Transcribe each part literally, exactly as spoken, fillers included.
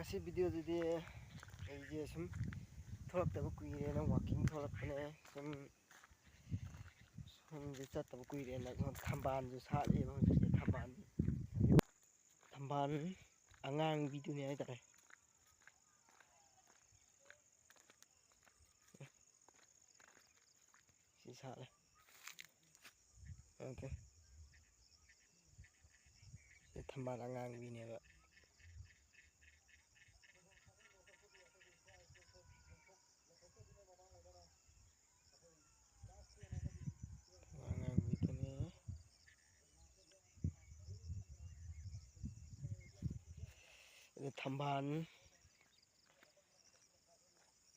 ꯁꯤ ꯚꯤꯗꯤꯑꯣꯗꯨꯗꯤ ꯑꯩꯁꯦ ꯁꯨꯝ ꯊꯣꯛꯂꯛꯇꯕ ꯀꯨꯏꯔꯦꯅ walking ꯊꯣꯛꯂꯛꯄꯅꯦ꯫ ꯁꯨꯝ ꯁꯣꯝꯁꯦ ꯆꯠꯇꯕ ꯀꯨꯏꯔꯦꯅ ꯊꯝꯕꯥꯜꯁꯨ ꯁꯥꯠꯂꯤꯕ ꯍꯧꯖꯤꯛꯁꯦ꯫ ꯊꯝꯕꯥꯜ, ꯊꯝꯕꯥꯜ ꯑꯉꯥꯡꯕꯤꯗꯨꯅꯦ ꯍꯥꯏꯇꯥꯔꯦ꯫ ꯁꯤ ꯁꯥꯠꯂꯦ꯫ ꯑꯣꯀꯦ꯫ ꯁꯤ ꯊꯝꯕꯥꯜ ꯑꯉꯥꯡꯕꯤꯅꯦꯕ꯫ ꯊꯝꯕꯥꯜ ꯑꯉꯥꯡꯕꯤꯗꯨꯅꯤ꯫ ꯑꯗꯨ ꯊꯝꯕꯥꯜ,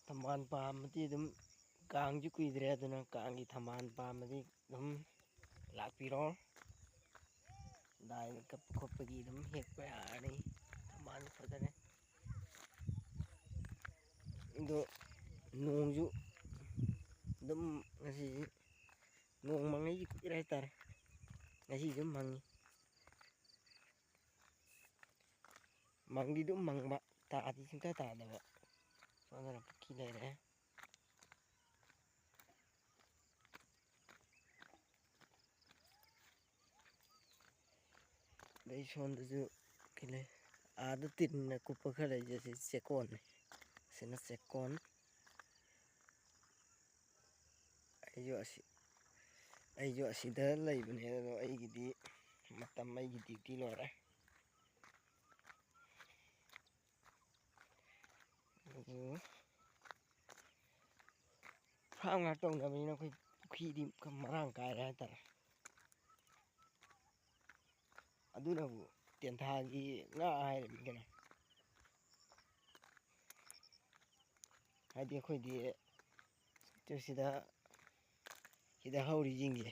ꯊꯝꯕꯥꯜ ꯄꯥꯝꯃꯗꯤ ꯑꯗꯨꯝ ꯀꯥꯡꯁꯨ ꯀꯨꯏꯗ꯭ꯔꯦ, ꯑꯗꯨꯅ ꯀꯥꯡꯒꯤ ꯊꯝꯕꯥꯜ ꯄꯥꯝꯃꯗꯤ ꯑꯗꯨꯝ ꯂꯥꯛꯄꯤꯔꯣ꯫ ꯂꯥꯏ ꯀꯠꯄ ꯈꯣꯠꯄꯒꯤ ꯑꯗꯨꯝ ꯍꯦꯛꯄ ꯌꯥꯔꯅꯤ꯫ ꯊꯝꯕꯥꯜ ꯐꯖꯅ꯫ ꯑꯗꯣ ꯅꯣꯡꯁꯨ ꯑꯗꯨꯝ ꯉꯁꯤ ꯅꯣꯡ ꯃꯪꯉꯛꯏꯁꯤ ꯀꯨꯏꯔꯦ ꯍꯥꯏꯇꯥꯔꯦ꯫ ꯉꯁꯤꯁꯨ ꯃꯪꯉꯤ꯫ ꯃꯪꯗꯤ ꯑꯗꯨꯝ ꯃꯪꯕ, ꯇꯥꯗꯤ ꯁꯨꯡꯇꯥ ꯇꯥꯗꯕ꯫ ꯁꯣꯝꯗꯅ ꯄꯨꯈ꯭ꯔꯤ ꯂꯩꯔꯦ꯫ ꯑꯗꯩ ꯁꯣꯝꯗꯁꯨ ꯀꯩ ꯂꯩ? ꯑꯥꯗ ꯇꯤꯟꯅ ꯀꯨꯞꯄ ꯈꯔ ꯂꯩꯁꯦ, ꯁꯤ ꯆꯦꯛꯀꯣꯟꯅꯤ꯫ ꯑꯁꯤꯅ ꯆꯦꯛꯀꯣꯟ꯫ ꯑꯩꯁꯨ ꯑꯁꯤ, ꯑꯩꯁꯨ ꯑꯁꯤꯗ ꯂꯩꯕꯅꯦ, ꯑꯗꯣ ꯑꯩꯒꯤꯗꯤ ꯃꯇꯝ, ꯑꯩꯒꯤ duty ꯂꯣꯏꯔꯦ꯫ ꯑꯗꯨ farm ꯉꯥꯛ ꯇꯧꯅꯕꯅꯤꯅ ꯑꯩꯈꯣꯏ ꯄꯨꯈ꯭ꯔꯤꯗꯤ ꯃꯔꯥꯡ ꯀꯥꯏꯔꯦ ꯍꯥꯏꯇꯥꯔꯦ꯫ ꯑꯗꯨꯅꯕꯨ ꯇꯦꯟꯊꯥꯒꯤ ꯉꯥ ꯍꯥꯏꯔꯤꯕꯅꯤ ꯀꯩꯅꯣ꯫ ꯍꯥꯏꯗꯤ ꯑꯩꯈꯣꯏꯗꯤ ꯁꯤꯗ, ꯁꯤꯗ ꯍꯧꯔꯤꯁꯤꯡꯁꯦ,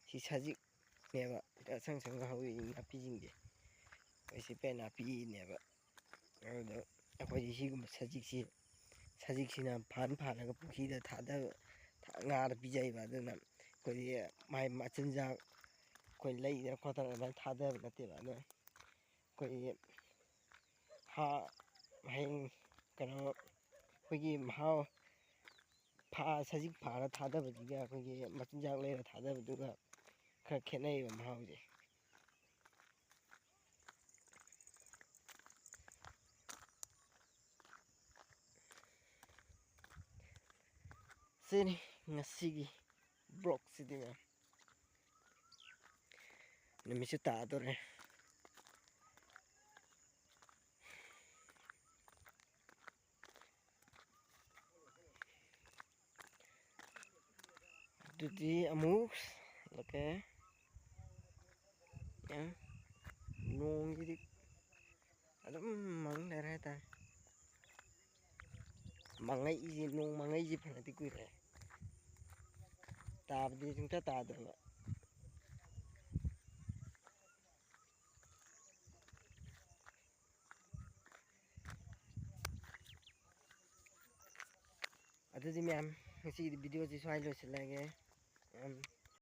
ꯁꯤ ꯁꯖꯤꯛꯅꯦꯕ, ꯁꯤꯗ ꯑꯁꯪ ꯑꯁꯪꯒ ꯍꯧꯔꯤ ꯅꯥꯄꯤꯁꯤꯡꯁꯦ, ꯑꯩꯈꯣꯏ ꯁꯤ ꯄꯦꯟ ꯅꯥꯄꯤꯅꯦꯕ꯫ ꯑꯗꯨꯗ ꯑꯩꯈꯣꯏꯗꯤ ꯁꯤꯒꯨꯝꯕ ꯁꯖꯤꯛꯁꯤ, ꯁꯖꯤꯛꯁꯤꯅ ꯐꯥꯟ ꯐꯥꯜꯂꯒ ꯄꯨꯈ꯭ꯔꯤꯗ ꯊꯥꯗꯕ, ꯉꯥꯗ ꯄꯤꯖꯩꯕ꯫ ꯑꯗꯨꯅ ꯑꯩꯈꯣꯏꯗꯤ ꯃꯥꯏ ꯃꯆꯤꯟꯖꯥꯛ ꯑꯩꯈꯣꯏ ꯂꯩꯗꯅ ꯈꯣꯠꯇꯅ ꯑꯗꯨꯃꯥꯏꯅ ꯊꯥꯗꯕ ꯅꯠꯇꯦꯕ꯫ ꯑꯗꯨꯅ ꯑꯩꯈꯣꯏꯒꯤ ꯍꯥ-, ꯍꯌꯦꯡ ꯀꯩꯅꯣ ꯑꯩꯈꯣꯏꯒꯤ ꯃꯍꯥꯎ ꯐꯥ ꯁꯖꯤꯛ ꯐꯥꯔ ꯊꯥꯗꯕꯗꯨꯒ ꯑꯩꯈꯣꯏꯒꯤ ꯃꯆꯤꯟꯖꯥꯛ ꯂꯩꯔ ꯊꯥꯗꯕꯗꯨꯒ ꯈꯔ ꯈꯦꯠꯅꯩꯌꯦꯕ ꯃꯍꯥꯎꯁꯦ꯫ ꯁꯤꯅꯤ ꯉꯁꯤꯒꯤ ꯕ꯭ꯂꯣꯛꯁꯤꯗꯤ ꯃꯌꯥꯝ꯫ ꯅꯨꯃꯤꯠꯁꯨ ꯇꯥꯗꯣꯔꯦ꯫ ꯑꯗꯨꯗꯤ ꯑꯃꯨꯛ ꯍꯜꯂꯛꯀꯦ꯫ ꯑꯦ, ꯅꯣꯡꯁꯤꯗꯤ ꯑꯗꯨꯝ ꯃꯪ ꯂꯩꯔꯦ ꯍꯥꯏꯇꯥꯔꯦ꯫ ꯃꯪꯉꯛꯏꯁꯦ, ꯅꯣꯡ ꯃꯪꯉꯛꯏꯁꯦ ꯐꯅꯗꯤ ꯀꯨꯏꯔꯦ꯫ ꯇꯥꯕꯗꯤ ꯁꯨꯡꯇꯥ ꯇꯥꯗ꯭ꯔꯕ꯫ ꯑꯗꯨꯗꯤ ꯃꯌꯥꯝ, ꯉꯁꯤꯒꯤꯗꯤ ꯚꯤꯗꯤꯑꯣꯁꯤ ꯁ꯭ꯋꯥꯏ ꯂꯣꯏꯁꯤꯜꯂꯒꯦ꯫ ꯃꯌꯥꯝ